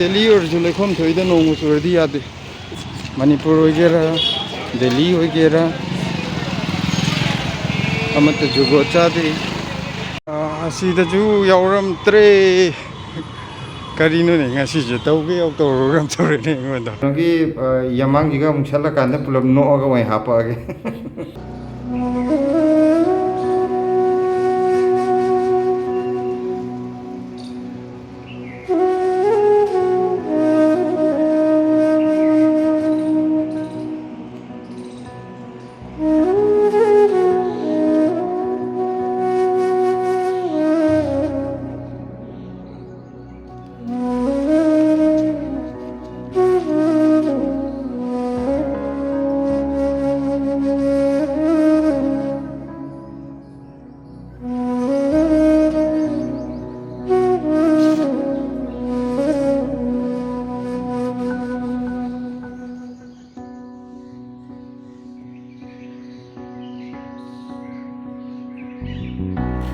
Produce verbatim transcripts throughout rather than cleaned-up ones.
ꯗꯦꯜꯂꯤ ꯑꯣꯏꯔꯁꯨ ꯂꯩꯈꯣꯝ ꯊꯣꯛꯏꯗ, ꯅꯣꯡꯃ ꯆꯨꯔꯗꯤ ꯌꯥꯗꯦ꯫ ꯃꯅꯤꯄꯨꯔ ꯑꯣꯏꯒꯦꯔꯥ, ꯗꯦꯜꯂꯤ ꯑꯣꯏꯒꯦꯔꯥ, ꯑꯃꯠꯇ ꯖꯨꯒꯣꯠ ꯆꯥꯗꯦ꯫ ꯑꯥ, ꯑꯁꯤꯗꯁꯨ ꯌꯥꯎꯔꯝꯗ꯭ꯔꯦ꯫ ꯀꯔꯤꯅꯣꯅꯦ ꯉꯁꯤꯁꯦ? ꯇꯧꯒꯦ ꯌꯥꯎ ꯇꯧꯔꯨꯔ ꯇꯧꯔꯦꯅꯦ ꯑꯩꯉꯣꯟꯗ꯫ ꯀꯩꯅꯣꯒꯤ, ꯑ, ꯌꯃꯥꯡꯁꯤꯒ ꯑꯃꯨꯛ ꯁꯠꯂꯀꯥꯟꯗ ꯄꯨꯂꯞ ꯅꯣꯛꯑꯒ ꯑꯣꯏꯅ ꯍꯥꯞꯄꯛꯑꯒꯦ꯫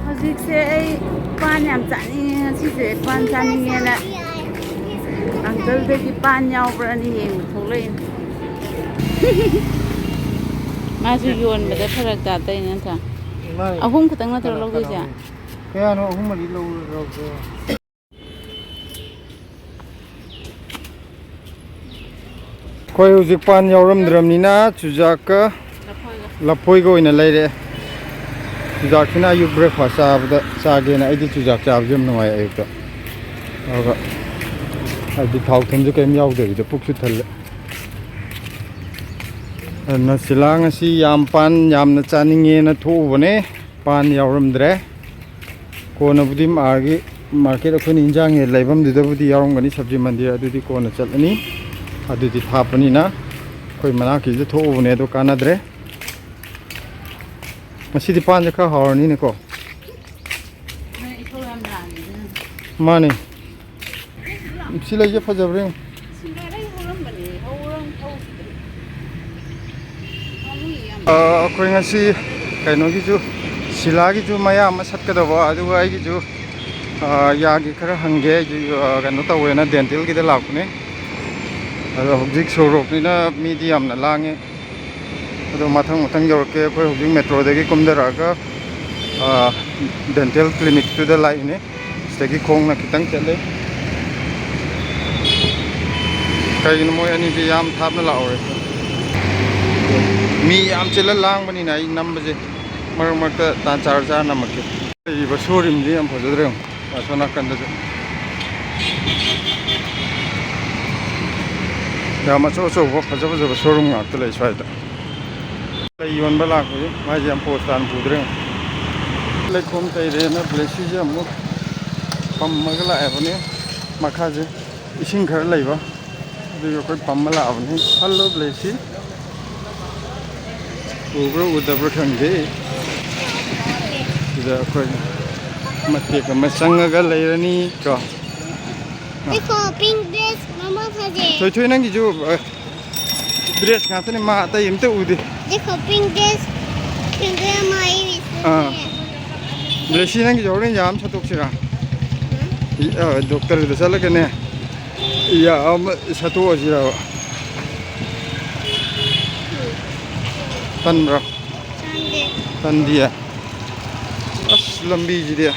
ꯍꯧꯖꯤꯛꯁꯦ ꯑꯩ ꯄꯥꯟ ꯌꯥꯝ ꯆꯥꯅꯤꯡꯉꯦ꯫ ꯉꯁꯤꯁꯦ ꯄꯥꯟ ꯆꯥꯅꯤꯡꯉꯦꯅ ꯑꯪꯀꯜꯗꯒꯤ ꯄꯥꯟ ꯌꯥꯎꯕ꯭ꯔꯥꯅ ꯌꯦꯡꯕ ꯊꯣꯛꯂꯛꯏꯅꯦ꯫ ꯃꯥꯁꯨ ꯌꯣꯟꯕꯗ ꯐꯔꯛ ꯇꯥ ꯇꯧꯔꯤꯅꯦ ꯅꯠꯇ꯭ꯔꯥ? ꯃꯥꯅꯦ꯫ ꯑꯍꯨꯝ ꯈꯛꯇꯪ ꯅꯠꯇ꯭ꯔꯣ ꯀꯅꯥ ꯂꯧꯗꯣꯏꯁꯦ? ꯀꯅꯥꯅꯣ? ꯀꯌꯥꯅꯣ? ꯑꯍꯨꯝ ꯃꯔꯤ ꯂꯧꯔꯒ꯫ ꯑꯩꯈꯣꯏ ꯍꯧꯖꯤꯛ ꯄꯥꯟ ꯌꯥꯎꯔꯝꯗ꯭ꯔꯕꯅꯤꯅ ꯆꯨꯖꯥꯛꯀ ꯂꯐꯣꯏꯒ꯫ ꯂꯐꯣꯏꯒ ꯑꯣꯏꯅ ꯂꯩꯔꯦ꯫ ꯆꯨꯖꯥꯛꯁꯤꯅ ꯑꯌꯨꯛ breakfast ꯆꯥꯕꯗ ꯆꯥꯒꯦꯅ꯫ ꯑꯩꯗꯤ ꯆꯨꯖꯥꯛ ꯆꯥꯕꯁꯦ ꯌꯥꯝ ꯅꯨꯡꯉꯥꯏ ꯑꯌꯨꯛꯇ꯫ ꯑꯗꯨꯒ ꯍꯥꯏꯗꯤ ꯊꯥꯎ ꯊꯨꯝꯁꯨ ꯀꯩꯝ ꯌꯥꯎꯗꯕꯤꯗ ꯄꯨꯛꯁꯨ ꯊꯜꯂꯦ꯫ ꯑꯗꯨꯅ ꯁꯤꯂꯥ ꯉꯁꯤ ꯌꯥꯝ ꯄꯥꯟ ꯌꯥꯝꯅ ꯆꯥꯅꯤꯡꯉꯦꯅ ꯊꯣꯛꯎꯕꯅꯦ꯫ ꯄꯥꯟ ꯌꯥꯎꯔꯝꯗ꯭ꯔꯦ꯫ ꯀꯣꯟꯅꯕꯨꯗꯤ ꯑꯥꯒꯤ market, ꯑꯩꯈꯣꯏꯅ ꯏꯟꯖꯥꯡ ꯂꯩꯐꯝꯗꯨꯗꯕꯨꯗꯤ ꯌꯥꯎꯔꯝꯒꯅꯤ, ꯁꯕꯖꯤ ꯃꯟꯗꯤ, ꯑꯗꯨꯗꯤ ꯀꯣꯟꯅ ꯆꯠꯂꯅꯤ꯫ ꯑꯗꯨꯗꯤ ꯊꯥꯞꯄꯅꯤꯅ ꯑꯩꯈꯣꯏ ꯃꯅꯥꯛꯀꯤꯁꯤꯗ ꯊꯣꯛꯎꯕꯅꯦ, ꯑꯗꯣ ꯀꯥꯟꯅꯗ꯭ꯔꯦ꯫ ꯉꯁꯤꯗꯤ ꯄꯥꯟꯁꯦ ꯈꯔ ꯍꯥꯎꯔꯅꯤꯅꯦꯀꯣ꯫ ꯅꯣꯏ ꯏꯊꯧ ꯌꯥꯝ ꯂꯥꯡꯉꯦ ꯑꯗꯨꯅꯅꯦ꯫ ꯃꯥꯅꯦ꯫ ꯁꯤ ꯂꯩꯁꯦ ꯐꯖꯕ꯭ꯔꯥ ꯌꯦꯡꯉꯨ꯫ ꯁꯤꯡꯒꯥꯔꯩ ꯍꯧꯔꯝꯕꯅꯦ, ꯍꯧꯔꯝ-, ꯍꯧꯈꯤꯗ꯭ꯔꯦ꯫ ꯄꯥꯝꯃꯨꯏ ꯌꯥꯝ꯫ ꯑ, ꯑꯩꯈꯣꯏ ꯉꯁꯤ ꯀꯩꯅꯣꯒꯤꯁꯨ, ꯁꯤꯂꯥꯒꯤꯁꯨ ꯃꯌꯥ ꯑꯃ ꯁꯠꯀꯗꯧꯕ, ꯑꯗꯨꯒ ꯑꯩꯒꯤꯁꯨ ꯑꯥ, ꯌꯥꯒꯤ ꯈꯔ ꯍꯪꯒꯦ꯫ ꯑꯩꯁꯨ, ꯑꯥ, ꯀꯩꯅꯣ ꯇꯧꯋꯦꯅ ꯗꯦꯟꯇꯦꯜꯒꯤꯗ ꯂꯥꯛꯄꯅꯦ꯫ ꯑꯗꯣ ꯍꯧꯖꯤꯛ ꯁꯣꯔꯣꯛꯅꯤꯅ ꯃꯤꯗꯤ ꯌꯥꯝꯅ ꯂꯥꯡꯉꯦ꯫ ꯑꯗꯣ ꯃꯊꯪ ꯃꯊꯪ ꯌꯧꯔꯛꯀꯦ꯫ ꯑꯩꯈꯣꯏ ꯍꯧꯖꯤꯛ ꯃꯦꯇ꯭ꯔꯣꯗꯒꯤ ꯀꯨꯝꯊꯔꯛꯑꯒ, ꯑꯥ, ꯗꯦꯟꯇꯦꯜ ꯀ꯭ꯂꯤꯅꯤꯛꯇꯨꯗ ꯂꯥꯛꯏꯅꯦ꯫ ꯁꯤꯗꯒꯤ ꯈꯣꯡꯅ ꯈꯤꯇꯪ ꯆꯠꯂꯦ꯫ ꯀꯩꯒꯤꯅꯣ ꯃꯣꯏ ꯑꯅꯤꯁꯦ ꯌꯥꯝ ꯊꯥꯞꯅ ꯂꯥꯛꯍꯧꯔꯦ꯫ ꯃꯤ ꯌꯥꯝ ꯆꯤꯜꯂ ꯂꯥꯡꯕꯅꯤꯅ ꯑꯩ ꯅꯝꯕꯁꯦ ꯃꯔꯛ ꯃꯔꯛꯇ ꯇꯥꯟ ꯆꯥꯔ ꯆꯥꯔ ꯅꯝꯃꯛꯀꯦ꯫ ꯂꯩꯔꯤꯕ ꯁꯣꯔꯨꯝꯁꯦ ꯌꯥꯝ ꯐꯖꯗ꯭ꯔꯥ ꯌꯦꯡꯉꯣ꯫ ꯑꯁꯣꯝ ꯅꯥꯀꯟꯗꯁꯨ ꯌꯥꯝ ꯑꯆꯧ ꯑꯆꯧꯕ ꯐꯖ ꯐꯖꯕ ꯁꯣꯔꯨꯝ ꯉꯥꯛꯇ ꯂꯩ ꯁ꯭ꯋꯥꯏꯗ꯫ ꯂꯩ ꯌꯣꯟꯕ ꯂꯥꯛꯄꯁꯦ ꯃꯥꯏꯁꯦ ꯌꯥꯝ ꯄꯣꯁ ꯇꯥꯅ ꯄꯨꯗ꯭ꯔꯦ꯫ ꯂꯩꯈꯣꯝ ꯇꯩꯔꯦꯅ ꯕ꯭ꯂꯦꯁꯤꯁꯦ ꯑꯃꯨꯛ ꯄꯝꯃꯒ ꯂꯥꯛꯑꯦꯕꯅꯦ꯫ ꯃꯈꯥꯁꯦ ꯏꯁꯤꯡ ꯈꯔ ꯂꯩꯕ, ꯑꯗꯨꯒꯤ ꯑꯩꯈꯣꯏ ꯄꯝꯕ ꯂꯥꯛꯑꯕꯅꯤ꯫ ꯍꯜꯂꯣ ꯕ꯭ꯂꯦꯁꯤ꯫ ꯎꯕ꯭ꯔꯥ ꯎꯗꯕ꯭ꯔꯥ ꯈꯪꯗꯦ꯫ ꯁꯤꯗ ꯑꯩꯈꯣꯏ ꯃꯇꯦꯛ ꯑꯃ ꯆꯪꯉꯒ ꯂꯩꯔꯅꯤ ꯀꯣ꯫ देखो, पिंक ड्रेस, मम्मा फंसे। ꯊꯣꯏꯊꯣꯏ, ꯅꯪꯒꯤꯁꯨ, ꯑ, ꯗ꯭ꯔꯦꯁ ꯉꯥꯛꯇꯅꯦ, ꯃꯥ ꯑꯇꯩ ꯑꯝꯇ ꯎꯗꯦ꯫ देखो, पिंक ड्रेस, पिंक ड्रेस हमारी भी इसमें ꯑꯥ꯫ है। ꯕ꯭ꯂꯦꯁꯤ, ꯅꯪꯒꯤꯁꯨ ꯍꯣꯔꯦꯟ ꯌꯥꯝ ꯁꯠꯇꯣꯛꯁꯤꯔꯥ? ꯍꯝ? ꯏ-, ꯑ, ꯗꯣꯛꯇꯔꯗ ꯆꯠꯂꯒꯅꯦ, ꯌꯥꯝ ꯁꯠꯇꯣꯛꯑꯁꯤꯔꯕ? ꯇꯟꯕ꯭ꯔꯣ? ꯇꯟꯗꯦ꯫ ꯇꯟꯗꯤꯌꯦ? ꯑꯁ, ꯂꯝꯕꯤꯁꯤꯗꯤ꯫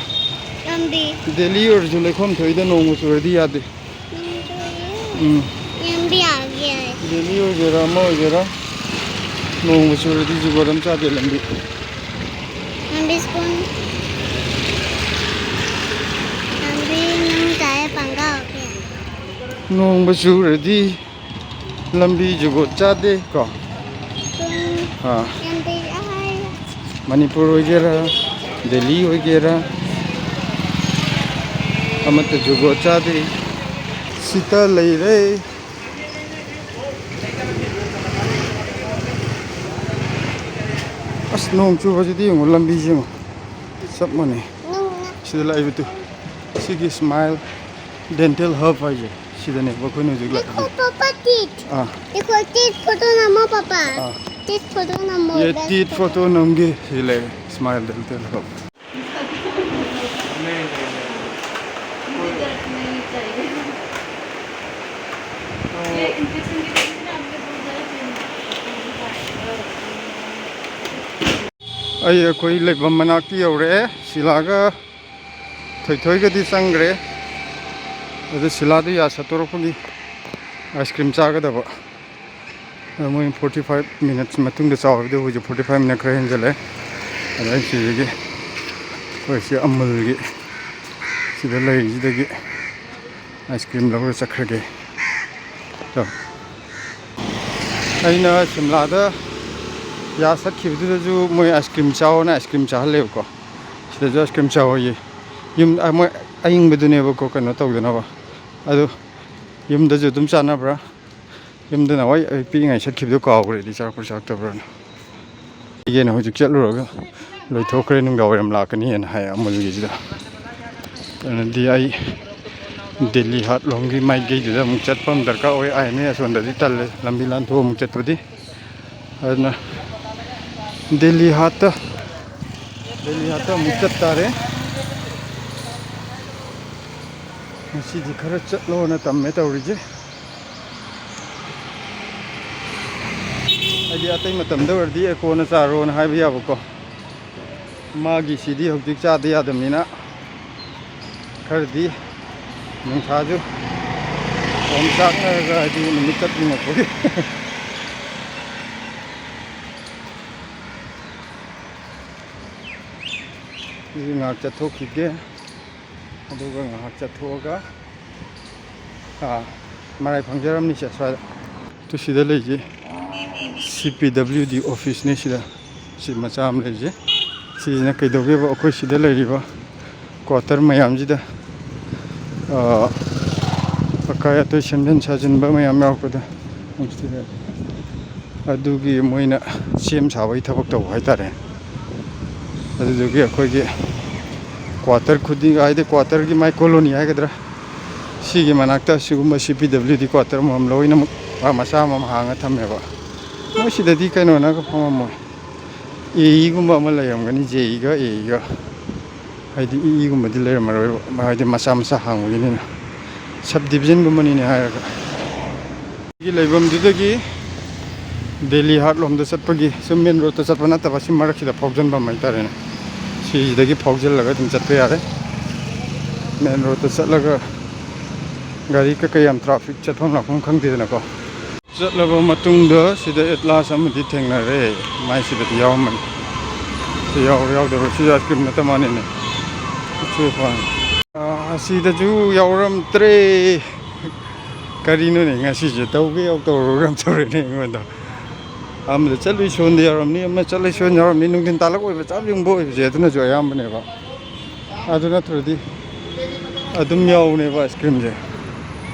ꯂꯝꯕꯤ꯫ ꯗꯦꯜꯂꯤ ꯑꯣꯏꯔꯁꯨ ꯂꯩꯈꯣꯝ ꯊꯣꯛꯏꯗ, ꯅꯣꯡꯃ ꯆꯨꯔꯗꯤ ꯌꯥꯗꯦ꯫ ꯎꯝ꯫ ꯂꯝꯕꯤ ꯌꯥꯒꯦ ꯍꯥꯏ꯫ ꯗꯦꯜꯂꯤ ꯑꯣꯏꯒꯦꯔꯥ ꯑꯃ ꯑꯣꯏꯒꯦꯔꯥ, ꯅꯣꯡꯃ ꯆꯨꯔꯗꯤ ꯖꯨꯒꯣꯠ ꯑꯃ ꯆꯥꯗꯦ ꯂꯝꯕꯤ꯫ ꯂꯝꯕꯤ ꯁ꯭ꯀꯨꯜ꯫ ꯂꯝꯕꯤ ꯅꯨꯡ ꯇꯥꯏ ꯄꯪꯒꯥ ꯍꯧꯒꯦ꯫ ꯅꯣꯡꯃ ꯆꯨꯔꯗꯤ ꯂꯝꯕꯤ ꯖꯨꯒꯣꯠ ꯆꯥꯗꯦ ꯀꯣ꯫ ꯁ꯭ꯀꯨꯜ꯫ ꯑꯥ꯫ ꯂꯝꯕꯤ ꯑꯍꯥꯏ꯫ ꯃꯅꯤꯄꯨꯔ ꯑꯣꯏꯒꯦꯔꯥ, ꯗꯦꯜꯂꯤ ꯑꯣꯏꯒꯦꯔꯥ, ꯑꯃꯠꯇ ꯖꯨꯒꯣꯠ ꯆꯥꯗꯦ꯫ ꯁꯤꯇ ꯂꯩꯔꯦ꯫ ꯑꯁ, ꯅꯣꯡ ꯆꯨꯕꯁꯤꯗꯤ ꯌꯦꯡꯉꯣ, ꯂꯝꯕꯤꯁꯤ ꯌꯦꯡꯉꯣ, ꯆꯞ ꯃꯥꯟꯅꯩ꯫ ꯅꯣꯡꯅ ꯁꯤꯗ ꯂꯥꯛꯏꯕꯗꯨ, ꯁꯤꯒꯤ ꯁ꯭ꯃꯥꯏꯜ ꯗꯦꯟꯇꯦꯜ ꯍꯕ ꯍꯥꯏꯁꯦ, ꯁꯤꯗꯅꯦꯕ ꯑꯩꯈꯣꯏꯅ ꯍꯧꯖꯤꯛ ꯂꯥꯛꯏꯁꯦ꯫ देखो पापा, टीथ। ꯑꯥ꯫ देखो, टीथ फोटो नमो पापा। ꯑꯥ꯫ टीथ फोटो नमो, ये बेस्ट टीथ फोटो। फोटो नमगे, ꯁꯤ ꯂꯩꯔꯦ, ꯁ꯭ꯃꯥꯏꯜ ꯗꯦꯟꯇꯦꯜ ꯍꯕ꯫ ꯑꯩ ꯑꯩꯈꯣꯏ ꯂꯩꯐꯝ ꯃꯅꯥꯛꯇ ꯌꯧꯔꯛꯑꯦ꯫ ꯁꯤꯂꯥꯒ ꯊꯣꯏꯊꯣꯏꯒꯗꯤ ꯆꯪꯈ꯭ꯔꯦ꯫ ꯑꯗꯨ ꯁꯤꯂꯥꯗꯨ ꯌꯥ ꯁꯠꯇꯣꯔꯛꯄꯒꯤ ꯑꯥꯏꯁ ꯀ꯭ꯔꯤꯝ ꯆꯥꯒꯗꯕ꯫ ꯑꯗꯣ ꯃꯣꯏ forty five minutes ꯃꯇꯨꯡꯗ ꯆꯥꯎ ꯍꯥꯏꯕꯗꯨ ꯍꯧꯖꯤꯛ forty five minute ꯈꯔ ꯍꯦꯟꯖꯜꯂꯦ꯫ ꯑꯗ ꯑꯩ ꯁꯤꯗꯒꯤ ꯑꯩꯈꯣꯏ ꯁꯤ ꯑꯃꯨꯜꯒꯤ ꯁꯤꯗ ꯂꯩꯔꯤꯁꯤꯗꯒꯤ ꯑꯥꯏꯁ ꯀ꯭ꯔꯤꯝ ꯂꯧꯔ ꯆꯠꯈ꯭ꯔꯒꯦ꯫ ꯆꯣ꯫ ꯑꯩꯅ ꯁꯤꯝꯂꯥꯗ ꯌꯥ ꯁꯠꯈꯤꯕꯗꯨꯗꯁꯨ ꯃꯣꯏ ꯑꯥꯏꯁ ꯀ꯭ꯔꯤꯝ ꯆꯥꯎꯑꯣꯅ ꯑꯥꯏꯁ ꯀ꯭ꯔꯤꯝ ꯆꯥꯍꯜꯂꯦꯕꯀꯣ꯫ ꯁꯤꯗꯁꯨ ꯑꯥꯏꯁ ꯀ꯭ꯔꯤꯝ ꯆꯥꯎꯑꯣꯌꯦ꯫ ꯌꯨꯝ, ꯑ, ꯃꯣꯏ ꯑꯏꯪꯕꯗꯨꯅꯦꯕꯀꯣ, ꯀꯩꯅꯣ ꯇꯧꯗꯅꯕ꯫ ꯑꯗꯨ ꯌꯨꯝꯗꯁꯨ ꯑꯗꯨꯝ ꯆꯥꯅꯕ꯭ꯔꯥ? ꯌꯨꯝꯗꯅ ꯍꯣꯏ ꯑꯩ ꯄꯤꯛꯏꯉꯩ ꯁꯠꯈꯤꯕꯗꯣ ꯀꯥꯎꯈ꯭ꯔꯦ ꯑꯩꯗꯤ, ꯆꯥꯔꯛꯄ꯭ꯔꯥ ꯆꯥꯔꯛꯇꯕ꯭ꯔꯥꯅ꯫ ꯑꯩꯒꯤꯅ ꯍꯧꯖꯤꯛ ꯆꯠꯂꯨꯔꯒ ꯂꯣꯏꯊꯣꯛꯈ꯭ꯔꯦ, ꯅꯨꯡꯗꯥꯡ ꯋꯥꯏꯔꯝ ꯂꯥꯛꯀꯅꯤꯅ ꯍꯥꯏ ꯑꯃꯨꯜꯒꯤꯁꯤꯗ꯫ ꯑꯗꯨꯅꯗꯤ ꯑꯩ ꯗꯦꯜꯂꯤ ꯍꯥꯠ ꯂꯣꯝꯒꯤ ꯃꯥꯏꯀꯩꯗꯨꯗ ꯑꯃꯨꯛ ꯆꯠꯄ ꯑꯃ ꯗꯔꯀꯥꯔ ꯑꯣꯏ꯫ ꯑꯥꯏ ꯑꯦꯟ ꯑꯦ ꯑꯁꯣꯝꯗꯗꯤ ꯇꯜꯂꯦ, ꯂꯝꯕꯤ ꯂꯥꯟꯊꯣꯛꯑ ꯑꯃꯨꯛ ꯆꯠꯄꯗꯤ꯫ ꯑꯗꯨꯅ ꯗꯦꯜꯂꯤ ꯍꯥꯠꯇ, ꯗꯦꯜꯂꯤ ꯍꯥꯠꯇ ꯑꯃꯨꯛ ꯆꯠꯇꯥꯔꯦ꯫ ꯉꯁꯤꯗꯤ ꯈꯔ ꯆꯠꯂꯣꯅ ꯇꯝꯃꯦ ꯇꯧꯔꯤꯁꯦ꯫ ꯍꯥꯏꯗꯤ ꯑꯇꯩ ꯃꯇꯝꯗ ꯑꯣꯏꯔꯗꯤ "ꯑꯦ, ꯀꯣꯟꯅ ꯆꯥꯔꯣꯅ" ꯍꯥꯏꯕ ꯌꯥꯕꯀꯣ꯫ ꯃꯥꯒꯤꯁꯤꯗꯤ ꯍꯧꯖꯤꯛ ꯆꯥꯗ ꯌꯥꯗꯕꯅꯤꯅ ꯈꯔꯗꯤ ꯅꯨꯡꯁꯥꯁꯨ ꯑꯣꯝꯆꯥꯛꯅꯔꯒ, ꯍꯥꯏꯗꯤ ꯅꯨꯃꯤꯠ ꯆꯠꯅꯤꯡꯉꯛꯄꯒꯤ꯫ ꯑꯗꯨꯗꯤ ꯉꯥꯏꯍꯥꯛ ꯆꯠꯊꯣꯛꯈꯤꯒꯦ꯫ ꯑꯗꯨꯒ ꯉꯥꯏꯍꯥꯛ ꯆꯠꯊꯣꯛꯑꯒ, ꯑꯥ, ꯃꯔꯥꯏ ꯐꯪꯖꯔꯝꯅꯤꯁꯦ ꯁ꯭ꯋꯥꯏꯗ꯫ ꯑꯗꯨ ꯁꯤꯗ ꯂꯩꯁꯦ C P W D office ꯅꯦ ꯁꯤꯗ꯫ ꯁꯤ ꯃꯆꯥ ꯑꯃ ꯂꯩꯁꯦ꯫ ꯁꯤꯁꯤꯅ ꯀꯩꯗꯧꯒꯦꯕ, ꯑꯩꯈꯣꯏ ꯁꯤꯗ ꯂꯩꯔꯤꯕ quarter ꯃꯌꯥꯝꯁꯤꯗ, ꯑꯥ, ꯑꯀꯥꯏ ꯑꯇꯣꯏ ꯁꯦꯝꯖꯤꯟ ꯁꯥꯖꯤꯟꯕ ꯃꯌꯥꯝ ꯌꯥꯎꯔꯛꯄꯗ, ꯑꯗꯨꯒꯤ ꯃꯣꯏꯅ ꯁꯦꯝ ꯁꯥꯕꯒꯤ ꯊꯕꯛ ꯇꯧꯕ ꯍꯥꯏꯇꯥꯔꯦ꯫ ꯑꯗꯨꯗꯨꯒꯤ ꯑꯩꯈꯣꯏꯒꯤ quarter ꯈꯨꯗꯤꯡ, ꯍꯥꯏꯗꯤ quarter ꯒꯤ ꯃꯥꯏ colony ꯍꯥꯏꯒꯗ꯭ꯔꯥ, ꯁꯤꯒꯤ ꯃꯅꯥꯛꯇ ꯁꯤꯒꯨꯝꯕ C P W D quarter ꯑꯃꯃꯝ ꯂꯣꯏꯅꯃꯛ ꯃꯆꯥ ꯑꯃꯃꯝ ꯍꯥꯡꯉ ꯊꯝꯃꯦꯕ꯫ ꯃꯣꯏ ꯁꯤꯗꯗꯤ ꯀꯩꯅꯣꯅꯒ ꯐꯝꯃꯝꯃꯣꯏ, A E ꯒꯨꯝꯕ ꯑꯃ ꯂꯩꯔꯝꯒꯅꯤ, J E ꯒ A E ꯒ꯫ ꯍꯥꯏꯗꯤ E E ꯒꯨꯝꯕꯗꯤ ꯂꯩꯔꯝꯃꯔꯣꯏꯕ, ꯍꯥꯏꯗꯤ ꯃꯆꯥ ꯃꯆꯥ ꯍꯥꯡꯕꯒꯤꯅꯤꯅ꯫ Sub division ꯒꯨꯝꯕꯅꯤꯅꯦ ꯍꯥꯏꯔꯒ꯫ ꯑꯩꯒꯤ ꯂꯩꯐꯝꯗꯨꯗꯒꯤ ꯗꯦꯂꯤ ꯍꯥꯔꯠ ꯂꯣꯝꯗ ꯆꯠꯄꯒꯤ ꯁꯨꯝ ꯃꯦꯟ ꯔꯣꯗꯇ ꯆꯠꯄ ꯅꯠꯇꯕ, ꯁꯤ ꯃꯔꯛꯁꯤꯗ ꯐꯥꯎꯖꯟꯐꯝ ꯍꯥꯏꯇꯥꯔꯦꯅꯦ꯫ ꯁꯤꯁꯤꯗꯒꯤ ꯐꯥꯎꯖꯤꯜꯂꯒ ꯑꯗꯨꯝ ꯆꯠꯄ ꯌꯥꯔꯦ꯫ ꯃꯦꯟ ꯔꯣꯗꯇ ꯆꯠꯂꯒ ꯒꯥꯔꯤ ꯀꯩꯀꯩ ꯌꯥꯝ ꯇ꯭ꯔꯥꯐꯤꯛ ꯆꯠꯐꯝ ꯂꯥꯛꯐꯝ ꯈꯪꯗꯦꯗꯅꯀꯣ꯫ ꯆꯠꯂꯕ ꯃꯇꯨꯡꯗ ꯁꯤꯗ ꯑꯦꯠꯂꯥꯁ ꯑꯃꯗꯤ ꯊꯦꯡꯅꯔꯦ꯫ ꯃꯥꯏꯁꯤꯗꯗꯤ ꯌꯥꯎꯔꯝꯃꯅꯤ꯫ ꯁꯤ ꯌꯥꯎꯔ ꯌꯥꯎꯗꯕ꯭ꯔꯥ? ꯁꯤ ꯑꯥꯏꯁ ꯀ꯭ꯔꯤꯝ ꯅꯠꯇ ꯃꯥꯅꯤꯅꯦ꯫ ꯎꯆꯦꯛ ꯐꯥꯔꯝ꯫ ꯑꯥ, ꯑꯁꯤꯗꯁꯨ ꯌꯥꯎꯔꯝꯗ꯭ꯔꯦ꯫ ꯀꯔꯤꯅꯣꯅꯦ ꯉꯁꯤꯁꯦ? ꯇꯧꯒꯦ ꯌꯥꯎ ꯇꯧꯔꯨꯔ ꯌꯥꯝ ꯇꯧꯔꯦꯅꯦ ꯑꯩꯉꯣꯟꯗ꯫ ꯑꯃꯗ ꯆꯠꯂꯨꯏ ꯁꯣꯟꯗ ꯌꯥꯎꯔꯝꯅꯤ, ꯑꯃ ꯆꯠꯂꯨꯏ ꯁꯣꯟ ꯌꯥꯎꯔꯝꯅꯤ꯫ ꯅꯨꯡꯊꯤꯟ ꯇꯥꯜꯂꯛ ꯑꯣꯏꯕ ꯆꯥꯕ ꯌꯨꯡꯕ ꯑꯣꯏꯕꯁꯦ ꯑꯗꯨꯅꯁꯨ ꯑꯌꯥꯝꯕꯅꯦꯕ꯫ ꯑꯗꯨ ꯅꯠꯇ꯭ꯔꯗꯤ ꯑꯗꯨꯝ ꯌꯥꯎꯕꯅꯦꯕ ꯑꯥꯏꯁ ꯀ꯭ꯔꯤꯝꯁꯦ꯫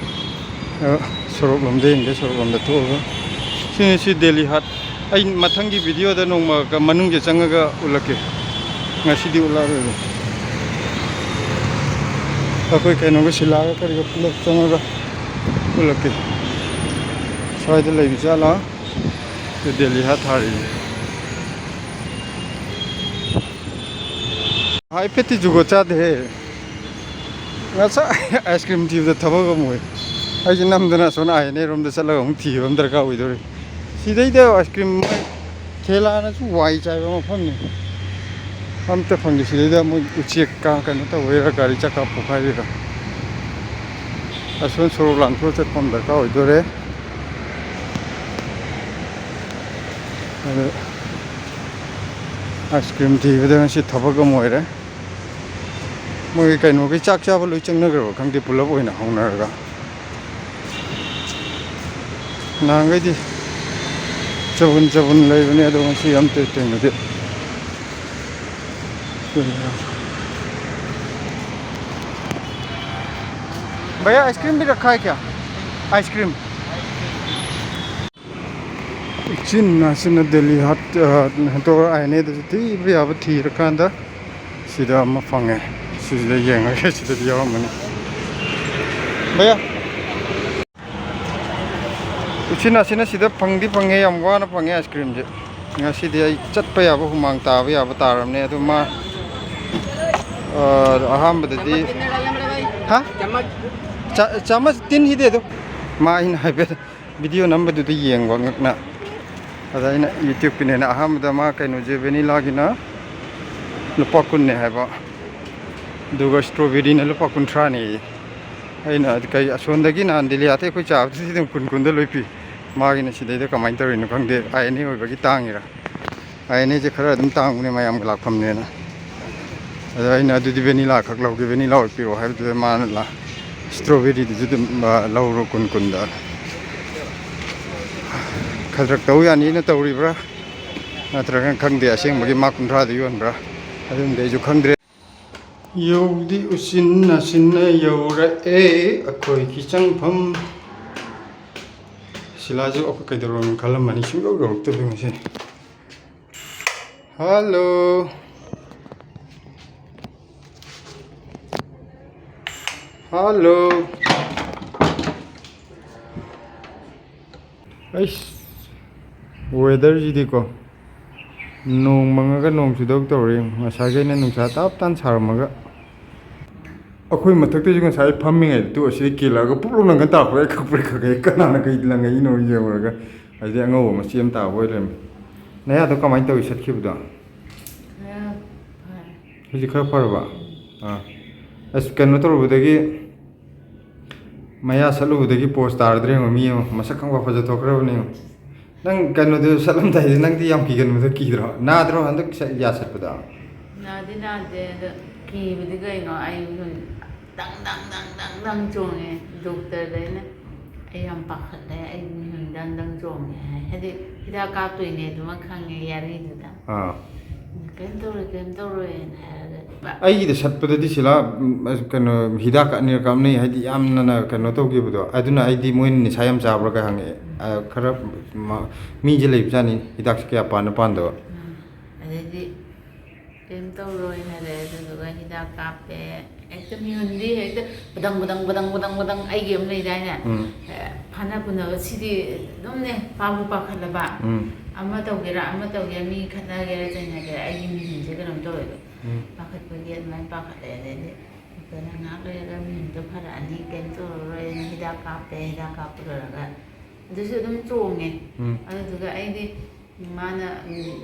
ꯑ, ꯁꯣꯔꯣꯛ ꯂꯣꯝꯗ ꯌꯦꯡꯒꯦ, ꯁꯣꯔꯣꯛ ꯂꯣꯝꯗ ꯊꯣꯛꯑꯒ꯫ ꯁꯤꯅꯤ ꯁꯤ ꯗꯦꯂꯤ ꯍꯥꯠ꯫ ꯑꯩ ꯃꯊꯪꯒꯤ ꯚꯤꯗꯤꯑꯣꯗ ꯅꯣꯡꯃ ꯃꯅꯨꯡꯁꯦ ꯆꯪꯉꯒ ꯎꯠꯂꯛꯀꯦ꯫ ꯉꯁꯤꯗꯤ ꯎꯠꯂꯛꯑꯔꯣꯏꯒꯦ꯫ ꯑꯩꯈꯣꯏ ꯀꯩꯅꯣꯒ ꯁꯤꯂꯥꯒ ꯀꯔꯤꯒ ꯄꯨꯂꯞ ꯆꯪꯉꯒ ꯎꯠꯂꯛꯀꯦ꯫ ꯁ꯭ꯋꯥꯏꯗ ꯂꯩꯕ ꯖꯥꯠꯂꯥ? ꯗꯦꯂꯤ ꯍꯥꯠ ꯊꯥꯔꯤꯁꯦ꯫ ꯍꯥꯏꯐꯦꯠꯇꯤ ꯖꯨꯒꯣꯠ ꯆꯥꯗꯦꯍꯦ꯫ ꯉꯁꯥꯏ ꯑꯥꯏꯁ ꯀ꯭ꯔꯤꯝ ꯊꯤꯕꯗ ꯊꯕꯛ ꯑꯃ ꯑꯣꯏ꯫ ꯑꯩꯁꯦ ꯅꯝꯗꯅ ꯑꯁꯣꯝ ꯑꯥꯏ ꯑꯦꯟ ꯑꯦ ꯔꯣꯝꯗ ꯆꯠꯂꯒ ꯑꯃꯨꯛ ꯊꯤꯕ ꯑꯃ ꯗꯔꯀꯥꯔ ꯑꯣꯏꯗꯧꯔꯤ꯫ ꯁꯤꯗꯩꯗ ꯑꯥꯏꯁ ꯀ꯭ꯔꯤꯝ ꯃꯣꯏ ꯊꯦꯂꯥꯅꯁꯨ ꯋꯥꯏ ꯆꯥꯏꯕ ꯃꯐꯝꯅꯤ꯫ ꯑꯝꯇ ꯐꯪꯗꯦ꯫ ꯁꯤꯗꯩꯗ ꯃꯣꯏ ꯎꯆꯦꯛ ꯀꯥ ꯀꯩꯅꯣ ꯇꯧꯕꯩꯔꯥ, ꯒꯥꯔꯤ ꯆꯀꯥ ꯄꯣꯛꯈꯥꯏꯔꯤꯔꯥ? ꯑꯁꯣꯝ ꯁꯣꯔꯣꯛ ꯂꯥꯟꯊꯣꯛꯑ ꯆꯠꯄ ꯑꯃ ꯗꯔꯀꯥꯔ ꯑꯣꯏꯗꯣꯔꯦ꯫ ꯑꯗꯨ ꯑꯥꯏꯁ ꯀ꯭ꯔꯤꯝ ꯊꯤꯕꯗ ꯉꯁꯤ ꯊꯕꯛ ꯑꯃ ꯑꯣꯏꯔꯦ꯫ ꯃꯣꯏꯒꯤ ꯀꯩꯅꯣꯒꯤ ꯆꯥꯛ ꯆꯥꯕ ꯂꯣꯏ ꯆꯪꯅꯈ꯭ꯔꯕ ꯈꯪꯗꯦ, ꯄꯨꯂꯞ ꯑꯣꯏꯅ ꯍꯧꯅꯔꯒ꯫ ꯅꯍꯥꯟꯈꯩꯗꯤ ꯆꯕꯨꯟ ꯆꯕꯨꯟ ꯂꯩꯕꯅꯦ, ꯑꯗꯣ ꯉꯁꯤ ꯑꯝꯇ ꯊꯦꯡꯅꯗꯦ꯫ भैया, आइसक्रीम भी रखा है क्या? आइसक्रीम। ꯏꯆꯤꯟ ꯏꯅꯥꯁꯤꯅ ꯗꯦꯂꯤ ꯍꯥꯠ, ꯑ, ꯍꯦꯟꯇꯣꯛ ꯑꯥꯏ ꯑꯦꯟ ꯑꯦꯗꯁꯨ ꯊꯤꯕ ꯌꯥꯕ ꯊꯤꯔꯀꯥꯟꯗ ꯁꯤꯗ ꯑꯃ ꯐꯪꯉꯦ꯫ ꯁꯤꯁꯤꯗ ꯌꯦꯡꯉꯒꯦ, ꯁꯤꯗꯗꯤ ꯌꯥꯎꯔꯝꯃꯅꯤ꯫ ꯚꯩꯌꯥ, ꯎꯆꯤꯟ ꯅꯥꯆꯤꯟꯅ ꯁꯤꯗ ꯐꯪꯗꯤ ꯐꯪꯉꯦ, ꯌꯥꯝ ꯋꯥꯅ ꯐꯪꯉꯦ ꯑꯥꯏꯁ ꯀ꯭ꯔꯤꯝꯁꯦ꯫ ꯉꯁꯤꯗꯤ ꯑꯩ ꯆꯠꯄ ꯌꯥꯕ, ꯍꯨꯃꯥꯡ ꯇꯥꯕ ꯌꯥꯕ ꯇꯥꯔꯕꯅꯦ꯫ ꯑꯗꯨ ꯃꯥ, ꯑ, ꯑꯍꯥꯟꯕꯗꯗꯤ, ꯍꯥ? ꯆꯥ-, ꯆꯥꯃꯁ ꯇꯤꯟ ꯍꯤꯗꯦ ꯑꯗꯨ꯫ ꯃꯥ ꯑꯩꯅ ꯍꯥꯏꯐꯦꯠ ꯚꯤꯗꯤꯑꯣ ꯅꯝꯕꯗꯨꯗ ꯌꯦꯡꯕ ꯉꯛꯅ꯫ ꯑꯗ ꯑꯩꯅ YouTubeꯀꯤꯅꯦꯅ ꯑꯍꯥꯟꯕꯗ ꯃꯥ ꯀꯩꯅꯣꯁꯦ vanilla-ꯒꯤꯅ ꯂꯨꯄꯥ ꯀꯨꯟꯅꯦ ꯍꯥꯏꯕ, ꯑꯗꯨꯒ strawberry-ꯅ ꯂꯨꯄꯥ ꯀꯨꯟꯊ꯭ꯔꯥꯅꯦꯌꯦ꯫ ꯑꯩꯅ ꯀꯩ ꯑꯁꯣꯝꯗꯒꯤ ꯅꯍꯥꯟ ꯗꯤꯂꯤꯌꯥꯗ ꯑꯩꯈꯣꯏ ꯆꯥꯕꯗꯨꯗꯤ ꯑꯗꯨꯝ ꯀꯨꯟ ꯀꯨꯟꯗ ꯂꯣꯏ ꯄꯤ, ꯃꯥꯒꯤꯅ ꯁꯤꯗꯩꯗ ꯀꯃꯥꯏꯅ ꯇꯧꯔꯤꯅꯣ ꯈꯪꯗꯦ, ꯑꯥꯏ ꯑꯦꯟ ꯑꯦ ꯑꯣꯏꯕꯒꯤ ꯇꯥꯡꯉꯤꯔꯥ꯫ ꯑꯥꯏ ꯑꯦꯟ ꯑꯦꯁꯦ ꯈꯔ ꯑꯗꯨꯝ ꯇꯥꯡꯕꯅꯦ, ꯃꯌꯥꯝꯒꯤ ꯂꯥꯛꯐꯝꯅꯦꯅ꯫ ꯑꯗ ꯑꯩꯅ "ꯑꯗꯨꯗꯤ vanilla ꯈꯛ ꯂꯧꯒꯦ, vanilla ꯑꯣꯏ ꯄꯤꯔꯛꯑꯣ" ꯍꯥꯏꯕꯗꯨꯗ ꯃꯥꯅ ꯂꯥ-, "strawberry-ꯗꯨꯁꯨ ꯑꯗꯨꯝ, ꯑ, ꯂꯧꯔꯣ ꯀꯨꯟ ꯀꯨꯟꯗ"꯫ ꯈꯗ꯭ꯔꯛ ꯇꯧ ꯌꯥꯅꯤꯅ ꯇꯧꯔꯤꯕ꯭ꯔꯥ ꯅꯠꯇ꯭ꯔꯒꯅ ꯈꯪꯗꯦ, ꯑꯁꯦꯡꯕꯒꯤ ꯃꯥ ꯀꯨꯟꯊ꯭ꯔꯥꯗ ꯌꯣꯟꯕ꯭ꯔꯥ, ꯑꯗꯨꯝꯗꯤ ꯑꯩꯁꯨ ꯈꯪꯗ꯭ꯔꯦ꯫ ꯌꯧꯗꯤ ꯎꯆꯤꯟ ꯅꯥꯆꯤꯟꯅ ꯌꯧꯔꯛꯑꯦ ꯑꯩꯈꯣꯏꯒꯤ ꯆꯪꯐꯝ꯫ ꯁꯤꯂꯥꯁꯨ ꯑꯩꯈꯣꯏ ꯀꯩꯗꯧꯔꯕꯅꯣ ꯈꯜꯂꯝꯃꯅꯤ, ꯁꯨꯡꯌꯧ ꯌꯧꯔꯛꯇꯕ ꯉꯁꯤ꯫ ꯍꯜꯂꯣ꯫ ꯍꯜꯂꯣ꯫ ꯑꯩꯁ, weather-ꯁꯤꯗꯤꯀꯣ, ꯅꯣꯡ ꯃꯪꯉꯒ ꯅꯣꯡ ꯆꯨꯗꯧ ꯇꯧꯔꯦ꯫ ꯉꯁꯥꯏꯈꯩꯅ ꯅꯨꯡꯁꯥ ꯇꯞ ꯇꯥꯟ ꯁꯥꯔꯝꯃꯒ꯫ ꯑꯩꯈꯣꯏ ꯃꯊꯛꯇꯁꯨ ꯉꯁꯥꯏ ꯐꯝꯃꯤꯉꯩꯗ ꯇꯨ ꯑꯁꯤꯗ ꯀꯦꯜꯂꯛꯑꯒ ꯄꯨꯞ ꯂꯥꯎꯅ ꯀꯟ ꯇꯥꯔꯛꯄꯗ ꯑꯩ ꯈꯪꯄ꯭ꯔꯦꯛ ꯈꯪꯉꯦ꯫ ꯀꯅꯥꯅ ꯀꯩ ꯂꯪꯉꯛꯏꯅꯣ ꯌꯦꯡꯉꯨꯔꯒ꯫ ꯑꯗꯩ ꯑꯉꯧꯕ ꯃꯆꯦ ꯑꯃ ꯇꯥꯕ ꯑꯣꯏ ꯂꯩꯔꯝꯃꯦ꯫ ꯅꯌꯥꯗꯣ ꯀꯃꯥꯏꯅ ꯇꯧꯏ ꯁꯠꯈꯤꯕꯗꯣ? ꯈꯔ ꯐꯔꯦ꯫ ꯍꯧꯖꯤꯛ ꯈꯔ ꯐꯔꯕ? ꯑꯥ꯫ ꯑꯁ, ꯀꯩꯅꯣ ꯇꯧꯔꯨꯕꯗꯒꯤ, ꯃꯌꯥ ꯁꯠꯂꯨꯕꯗꯒꯤ pose ꯇꯥꯔꯗ꯭ꯔꯦ ꯌꯦꯡꯉꯣ, ꯃꯤ ꯌꯦꯡꯉꯣ, ꯃꯁꯛ ꯈꯪꯐ ꯐꯖ ꯊꯣꯛꯈ꯭ꯔꯕꯅꯦ ꯌꯦꯡꯉꯣ꯫ ꯅꯪ ꯀꯩꯅꯣꯗꯨ ꯁꯠꯂꯝꯗꯥꯏꯗ ꯅꯪꯗꯤ ꯌꯥꯝ ꯀꯤꯒꯟꯕꯗꯣ ꯀꯤꯗ꯭ꯔꯣ? ꯅꯥꯗ꯭ꯔꯣ ꯍꯟꯗꯛ ꯁ-, ꯌꯥ ꯁꯠꯄꯗꯣ? ꯅꯥꯗꯤ ꯅꯥꯗꯦ, ꯑꯗꯣ ꯀꯤꯕꯗꯤ ꯀꯩꯅꯣ, ꯑꯩ ꯗꯪ ꯗꯪ ꯗꯪ ꯗꯪ ꯗꯪ ꯆꯣꯡꯉꯦ꯫ ꯗꯣꯛꯇꯔꯗ ꯑꯩꯅ, "ꯑꯩ ꯌꯥꯝ ꯄꯥꯈꯠꯂꯦ, ꯑꯩ ꯃꯤꯍꯨꯟ ꯗꯪ ꯗꯪ ꯆꯣꯡꯉꯦ" ꯍꯥꯏ꯫ ꯍꯥꯏꯗꯤ ꯍꯤꯗꯥꯛ ꯀꯥꯞꯇꯣꯏꯅꯦ ꯑꯗꯨꯃ ꯈꯪꯉꯦ ꯌꯥꯔꯤꯗꯨꯗ꯫ ꯑꯥ꯫ "ꯀꯩꯝ ꯇꯧꯔꯣꯏ, ꯀꯩꯝ ꯇꯧꯔꯣꯏꯅ" ꯍꯥꯏꯔꯒ꯫ ꯑꯩꯒꯤꯗ ꯁꯠꯄꯗꯗꯤ ꯁꯤꯂꯥ, ꯎꯝ, ꯑꯁ, ꯀꯩꯅꯣ, ꯍꯤꯗꯥꯛ ꯑꯅꯤꯔꯛ ꯀꯥꯞꯅꯩ, ꯍꯥꯏꯗꯤ ꯌꯥꯝꯅ ꯀꯩꯅꯣ ꯇꯧꯈꯤꯕꯗꯣ꯫ ꯑꯗꯨꯅ ꯑꯩꯗꯤ ꯃꯣꯏꯅ ꯅꯤꯁꯥ ꯌꯥꯝ ꯆꯥꯕ꯭ꯔꯥꯒ ꯍꯪꯉꯛꯑꯦ꯫ ꯑ, ꯈꯔ ꯃ-, ꯃꯤꯁꯦ ꯂꯩꯕꯖꯥꯠꯅꯤ ꯍꯤꯗꯥꯛꯁꯦ ꯀꯌꯥ ꯄꯥꯟꯅ ꯄꯥꯟꯗꯕ꯫ ꯎꯝ꯫ ꯑꯗꯩꯗꯤ ꯀꯩꯝ ꯇꯧꯔꯣꯏ ꯍꯥꯏꯔꯛꯑꯦ, ꯑꯗꯨꯗꯨꯒ ꯍꯤꯗꯥꯛ ꯀꯥꯞꯄꯦ꯫ ꯍꯦꯛꯇ ꯃꯤꯍꯨꯟꯗꯤ ꯍꯦꯛꯇ ꯕꯗꯪ, ꯕꯗꯪ, ꯕꯗꯪ, ꯕꯗꯪ, ꯕꯗꯪ ꯑꯩꯒꯤ ꯑꯃ ꯂꯩꯗꯥꯏꯅꯦ? ꯎꯝ꯫ ꯑꯦ, ꯐꯥꯅ ꯄꯨꯅꯕ ꯁꯤꯗꯤ ꯑꯗꯨꯝꯅꯦ, ꯄꯥꯕꯨ ꯄꯥꯈꯠꯂꯕ꯫ ꯎꯝ꯫ ꯑꯃ ꯇꯧꯒꯦꯔꯥ, ꯑꯃ ꯇꯧꯒꯦꯔꯥ, ꯃꯤ ꯈꯠꯅꯒꯦꯔꯥ, ꯆꯩꯅꯒꯦꯔꯥ, ꯑꯩꯒꯤ ꯃꯤꯍꯨꯟꯁꯦ ꯀꯩꯅꯣꯝ ꯇꯧꯋꯦꯕ꯫ ꯎꯝ꯫ ꯄꯥꯈꯠꯄꯒꯤ ꯑꯗꯨꯃꯥꯏꯅ ꯄꯥꯈꯠꯂꯦ꯫ ꯑꯗꯩꯗꯤ ꯗꯣꯛꯇꯔꯅ ꯉꯥꯏꯍꯥꯛ ꯂꯩꯔꯒ ꯃꯤꯍꯨꯟꯗꯣ ꯐꯔꯛꯑꯅꯤ, ꯀꯩꯝ ꯇꯧꯔꯔꯣꯏꯅ ꯍꯤꯗꯥꯛ ꯀꯥꯞꯄꯦ꯫ ꯍꯤꯗꯥꯛ ꯀꯥꯞꯄ ꯂꯣꯏꯔꯒ ꯑꯗꯨꯁꯨ ꯑꯗꯨꯝ ꯆꯣꯡꯉꯦ꯫ ꯎꯝ꯫ ꯑꯗꯨꯗꯨꯒ ꯑꯩꯗꯤ ꯃꯥꯅ, ꯎꯝ,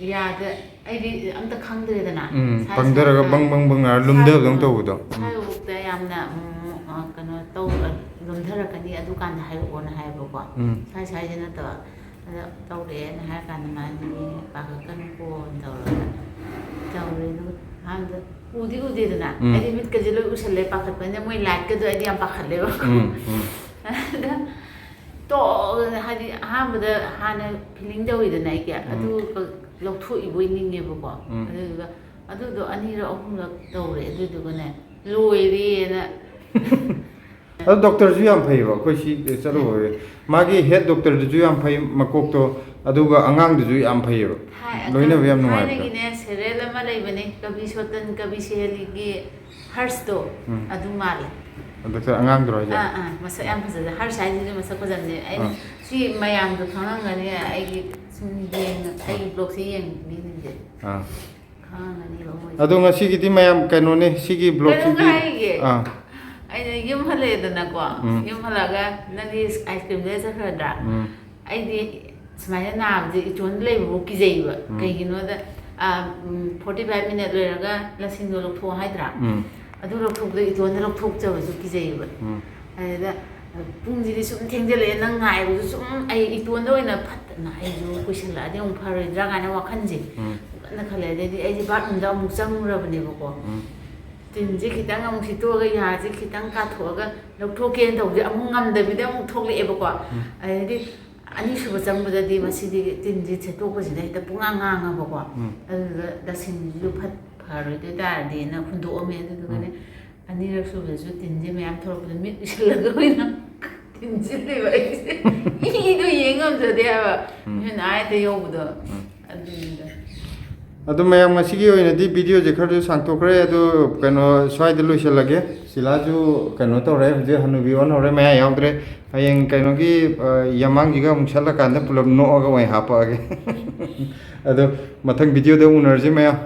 ꯌꯥꯗ, ꯑꯩꯗꯤ ꯑꯝꯇ ꯈꯪꯗ꯭ꯔꯦꯗꯅ꯫ ꯎꯝ, ꯁꯥꯏ- ꯄꯪꯊꯔꯒ ꯁꯥꯏ- ꯕꯪ ꯕꯪ ꯕꯪ ꯅꯥꯔ ꯂꯨꯝꯊꯕꯗꯧ ꯁꯥꯏ- ꯇꯧꯕꯗꯣ꯫ ꯎꯝ꯫ ꯁꯥꯏꯕꯣꯛꯇ ꯌꯥꯝꯅ, ꯎꯝ, ꯑ, ꯀꯩꯅꯣ ꯇꯧ, ꯑ, ꯂꯨꯝꯊꯔꯛꯀꯅꯤ, ꯑꯗꯨꯀꯥꯟꯗ ꯍꯥꯏꯔꯛꯑꯣꯅ ꯍꯥꯏꯌꯦꯕꯀꯣ꯫ ꯎꯝ꯫ ꯁꯥꯏ ꯁꯥꯏꯁꯦ ꯅꯠꯇꯕ꯫ ꯑꯗ ꯇꯧꯔꯛꯑꯦꯅ ꯍꯥꯏꯔ ꯀꯥꯟꯗ ꯃꯥꯗꯤ ꯄꯥꯈꯠꯀꯅꯨꯀꯣꯅ ꯇꯧꯔꯒ ꯇꯧꯔꯦ꯫ ꯑꯗꯨꯒ ꯑꯍꯥꯟꯕꯗ ꯎꯗꯤ ꯎꯗꯦꯗꯅ꯫ ꯎꯝ꯫ ꯑꯩꯗꯤ ꯃꯤꯠꯀꯁꯦ ꯂꯣꯏ ꯎꯁꯜꯂꯦ, ꯄꯥꯈꯠꯄꯅꯤꯅ꯫ ꯃꯣꯏ ꯂꯥꯏꯠꯀꯗꯣ ꯑꯩꯗꯤ ꯌꯥꯝ ꯄꯥꯈꯠꯂꯦꯕ꯫ ꯎꯝ, ꯎꯝ꯫ ꯑꯗ ꯇꯣꯛ, ꯍꯥꯏꯗꯤ ꯑꯍꯥꯟꯕꯗ ꯍꯥꯟꯅ ꯐꯤꯂꯤꯡ ꯇꯧꯋꯤꯗꯅ ꯑꯩꯒꯤ, ꯎꯝ꯫ ꯑꯗꯨ ꯂꯧꯊꯣꯛꯏꯕꯣꯏ ꯅꯤꯡꯉꯦꯕꯀꯣ꯫ ꯎꯝ꯫ ꯑꯗꯨꯗꯨꯒ ꯑꯗꯨꯗꯣ ꯑꯅꯤꯔꯛ ꯑꯍꯨꯝꯂꯛ ꯇꯧꯔꯦ꯫ ꯑꯗꯨꯗꯨꯒꯅꯦ, ꯂꯣꯏꯔꯦꯅ꯫ ꯑꯗꯣ ꯗꯣꯛꯇꯔꯁꯨ ꯌꯥꯝ ꯐꯩꯌꯦꯕ, ꯑꯩꯈꯣꯏ ꯁꯤ ꯆꯠꯂꯨꯕ꯫ ꯃꯥꯒꯤ ꯍꯦꯠ ꯗꯣꯛꯇꯔꯗꯨꯁꯨ ꯌꯥꯝ ꯐꯩ, ꯃꯀꯣꯛꯇꯣ, ꯑꯗꯨꯒ ꯑꯉꯥꯡꯗꯨꯁꯨ ꯌꯥꯝ ꯐꯩꯌꯦꯕ꯫ ꯍꯥꯏ, ꯑꯗꯣ ꯂꯣꯏꯅꯕ ꯌꯥꯝ ꯅꯨꯡꯉꯥꯏꯕꯗꯣ꯫ ꯊꯥꯏꯅꯒꯤꯅꯦ, ꯁꯦꯔꯦꯜ ꯑꯃ ꯂꯩꯕꯅꯦ, ꯀꯕꯤ ꯁꯣꯇꯟ ꯀꯕꯤ ꯁꯦꯍꯦꯂꯤꯒꯤ ꯍꯔꯁꯇꯣ, ꯎꯝ꯫ ꯑꯗꯨ ꯃꯥꯜꯂꯦ꯫ ꯗꯣꯛꯇꯔ ꯑꯉꯥꯡꯗꯨꯔꯣ ꯍꯥꯏꯁꯦ? ꯑꯥ, ꯑꯥ, ꯃꯁꯛ ꯌꯥꯝ ꯐꯖꯗꯦ꯫ ꯍꯔꯁ ꯍꯥꯏꯁꯤꯁꯨ ꯃꯁꯛ ꯐꯖꯕꯅꯦ꯫ ꯑꯩꯅ ꯑꯥ꯫ ꯁꯤ ꯃꯌꯥꯝꯗꯣ ꯈꯪꯉꯝꯒꯅꯤ, ꯑꯩꯒꯤ ꯁꯨꯝ ꯌꯦꯡꯉ-, ꯑꯩꯒꯤ ꯕ꯭ꯂꯣꯒꯁꯦ ꯌꯦꯡꯕ ꯃꯤꯁꯤꯡꯁꯦ ꯑꯥ꯫ ꯈꯪꯉꯝꯒꯅꯤꯕ ꯃꯣꯏꯁꯦ꯫ ꯑꯗꯣ ꯉꯁꯤꯒꯤꯗꯤ ꯃꯌꯥꯝ ꯀꯩꯅꯣꯅꯦ, ꯁꯤꯒꯤ ꯀꯩꯅꯣꯝ ꯕ꯭ꯂꯣꯒꯁꯤꯗꯤ ꯍꯥꯏꯒꯦ꯫ ꯑꯥ꯫ ꯑꯩꯅ ꯌꯨꯝ ꯍꯜꯂꯛꯑꯦꯗꯅꯀꯣ, ꯎꯝ꯫ ꯌꯨꯝ ꯍꯜꯂꯛꯑꯒ ꯅꯪꯗꯤ ꯑꯥꯏꯁ ꯀ꯭ꯔꯤꯝ ꯂꯩꯔ ꯆꯠꯈ꯭ꯔꯗ꯭ꯔꯥ? ꯎꯝ꯫ ꯑꯩꯗꯤ ꯁꯨꯃꯥꯏꯅ ꯅꯥꯕꯁꯦ ꯏꯇꯣꯟꯗ ꯂꯩꯕꯕꯨ ꯀꯤꯖꯩꯕ꯫ ꯎꯝ꯫ ꯀꯩꯒꯤꯅꯣꯗ, ꯑꯥ, ꯎꯝ, forty five minute ꯂꯩꯔꯒ ꯂꯁꯤꯡꯗꯣ ꯂꯧꯊꯣꯛꯑꯣ ꯍꯥꯏꯗ꯭ꯔꯥ? ꯎꯝ꯫ ꯑꯗꯨ ꯂꯧꯊꯣꯛꯄꯗ ꯏꯇꯣꯟꯗ ꯂꯧꯊꯣꯛꯆꯕꯁꯨ ꯀꯤꯖꯩꯕ꯫ ꯎꯝ꯫ ꯑꯗꯨꯗ ꯄꯨꯡꯁꯤꯗꯤ ꯁꯨꯝ ꯊꯦꯡꯖꯜꯂꯛꯑꯦ, ꯅꯪ ꯉꯥꯏꯕꯁꯨ ꯁꯨꯝ ꯑꯩ ꯏꯇꯣꯟꯗ ꯑꯣꯏꯅ ꯐꯠꯇꯅ ꯑꯩꯁꯨ ꯀꯨꯏꯁꯜꯂꯛꯑꯗꯤ ꯑꯃꯨꯛ ꯐꯔꯣꯏꯗ꯭ꯔꯥ ꯀꯥꯏꯅ ꯋꯥꯈꯜꯁꯦ ꯎꯝ꯫ ꯀꯟꯅ ꯈꯜꯂꯦ꯫ ꯑꯗꯩꯗꯤ ꯑꯩꯁꯦ ꯕꯥꯠꯔꯨꯝꯗ ꯑꯃꯨꯛ ꯆꯪꯉꯨꯔꯕꯅꯦꯕꯀꯣ꯫ ꯎꯝ꯫ ꯇꯤꯟꯁꯦ ꯈꯤꯇꯪ ꯑꯃꯨꯛ ꯁꯤꯠꯇꯣꯛꯑꯒ, ꯌꯥꯁꯦ ꯈꯤꯇꯪ ꯀꯥꯊꯣꯛꯑꯒ ꯂꯧꯊꯣꯛꯀꯦꯅ ꯇꯧꯕꯁꯦ ꯑꯃꯨꯛ ꯉꯝꯗꯕꯤꯗ ꯑꯃꯨꯛ ꯊꯣꯛꯂꯛꯑꯦꯕꯀꯣ꯫ ꯎꯝ꯫ ꯑꯗꯩꯗꯤ ꯑꯅꯤꯁꯨꯕ ꯆꯪꯕꯗꯗꯤ ꯃꯁꯤꯗꯤ ꯇꯤꯟꯁꯦ ꯁꯦꯠꯇꯣꯛꯄꯁꯤꯗ ꯍꯦꯛꯇ ꯄꯨꯡꯉꯥꯡ ꯉꯥꯡꯉꯕꯀꯣ꯫ ꯎꯝ꯫ ꯑꯗꯨꯗ ꯂꯁꯤꯡꯁꯤꯁꯨ ꯐꯠ-, ꯐꯔꯣꯏꯗꯣꯏ ꯇꯥꯔꯗꯤꯅ ꯍꯨꯟꯗꯣꯛꯑꯝꯃꯦ꯫ ꯑꯗꯨꯗꯨꯒꯅꯦ, ꯎꯝ꯫ ꯑꯅꯤꯔꯛ ꯁꯨꯕꯗꯁꯨ ꯇꯤꯟꯁꯦ ꯃꯌꯥꯝ ꯊꯣꯛꯂꯛꯄꯗ ꯃꯤꯠ ꯎꯏꯁꯤꯜꯂꯒ ꯑꯣꯏꯅ ꯇꯤꯟꯁꯤꯜꯂꯦꯕ ꯑꯩꯁꯦ꯫ ꯏꯗꯣ ꯌꯦꯡ ꯉꯝꯖꯗꯦ ꯍꯥꯏꯕ꯫ ꯎꯝ꯫ ꯃꯤꯍꯨꯟ ꯑꯥ ꯍꯦꯛꯇ ꯌꯧꯕꯗꯣ꯫ ꯎꯝ꯫ ꯑꯗꯨꯅꯤꯗ꯫ ꯑꯗꯨ ꯃꯌꯥꯝ, ꯉꯁꯤꯒꯤ ꯑꯣꯏꯅꯗꯤ ꯚꯤꯗꯤꯑꯣꯁꯦ ꯈꯔꯁꯨ ꯁꯥꯡꯊꯣꯛꯈ꯭ꯔꯦ꯫ ꯑꯗꯨ ꯀꯩꯅꯣ, ꯁ꯭ꯋꯥꯏꯗ ꯂꯣꯏꯁꯤꯜꯂꯒꯦ꯫ ꯁꯤꯂꯥꯁꯨ ꯀꯩꯅꯣ ꯇꯧꯔꯦ, ꯍꯧꯖꯤꯛ ꯍꯅꯨꯕꯤ ꯑꯣꯟꯍꯧꯔꯦ, ꯃꯌꯥ ꯌꯥꯎꯗ꯭ꯔꯦ꯫ ꯍꯌꯦꯡ ꯀꯩꯅꯣꯒꯤ, ꯑ, ꯌꯃꯥꯡꯁꯤꯒ ꯑꯃꯨꯛ ꯁꯠꯂꯀꯥꯟꯗ ꯄꯨꯂꯞ ꯅꯣꯛꯑꯒ ꯑꯣꯏꯅ ꯍꯥꯞꯄꯛꯑꯒꯦ꯫ ꯑꯗꯣ ꯃꯊꯪ ꯚꯤꯗꯤꯑꯣꯗ ꯎꯅꯔꯁꯤ ꯃꯌꯥꯝ꯫